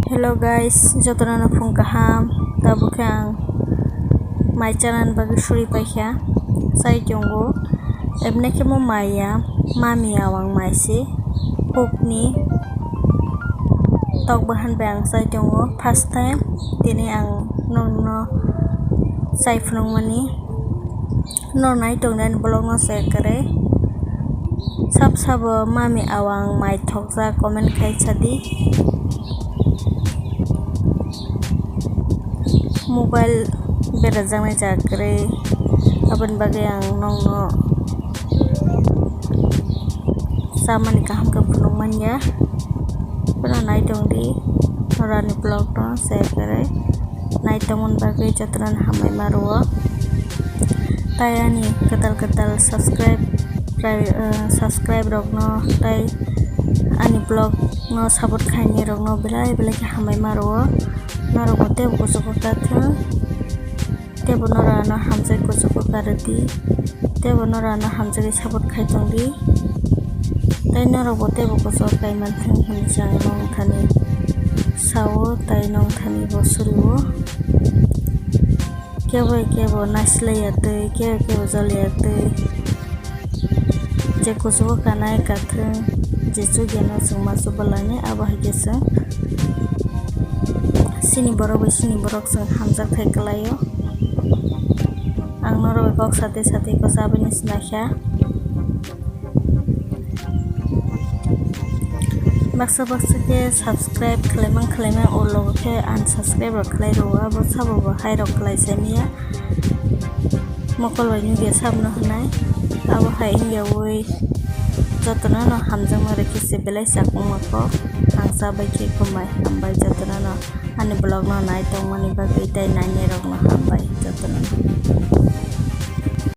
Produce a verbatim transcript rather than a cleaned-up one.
Hello guys, jotono no phung kaham. Tabuk khe ang mai chanani bagwi suri paikha. Chai tongo. Ebne khe mo mai ya, mami awang mai se. Hukni tok bahan bai ang chai tongo. First time tini ang nokno chai phunukmani. Nor nai tongdi ani vlog no share kwrwi. Sab sabo mami awang mai thokjak comment khai sadi. Mobile berajaknai jaga kwrwi, aboni bagwi ang nokno chamani kaham khe phunuk manya. Phano nai tongdi, norani vlog no share kwrwi. Nai tongmani bagwi jotono hambai ma rwo. Tai ani kwtal kwtal subscribe, subscribe rokno tai ani vlog no support khainai rokno belai belai khe hambai ma rwo. Norokbo teibo kuchugo kathwng, teibo norano hamjak kuchugo karwdi. Teibo norano hamjagwi support khai tongdi. Tai norokbo teibo kuchugo kaimanthwng hinwi chwng nongthani sao, tai nongthani bo suriwo. Kebo kebo naislaiya twi, kebo kebo joliya twi. Je kuchugo kanai kathwng, je chugiyano chwng ma chubalani, abo hai khe chwng chini borok bai chini borok chwng hamjak thai kwlaio. Ang norok bai kok satwi satwi kok chabwi ni sinaikha. Baksa baksa khe subscribe khlaimang khlaimang, o logo khe unsubscribe rok khlai rwo, abo sabo bo hai rok khlai samiya. Mokol bai nugya sabno hwnai, abo hai wngya ui jotono no hamjakma rwkhe se belai chakmangma kok. Ang chabai khe khumbai hambai jotono no ani vlog no nai tongmani bagwi tei nainai rok.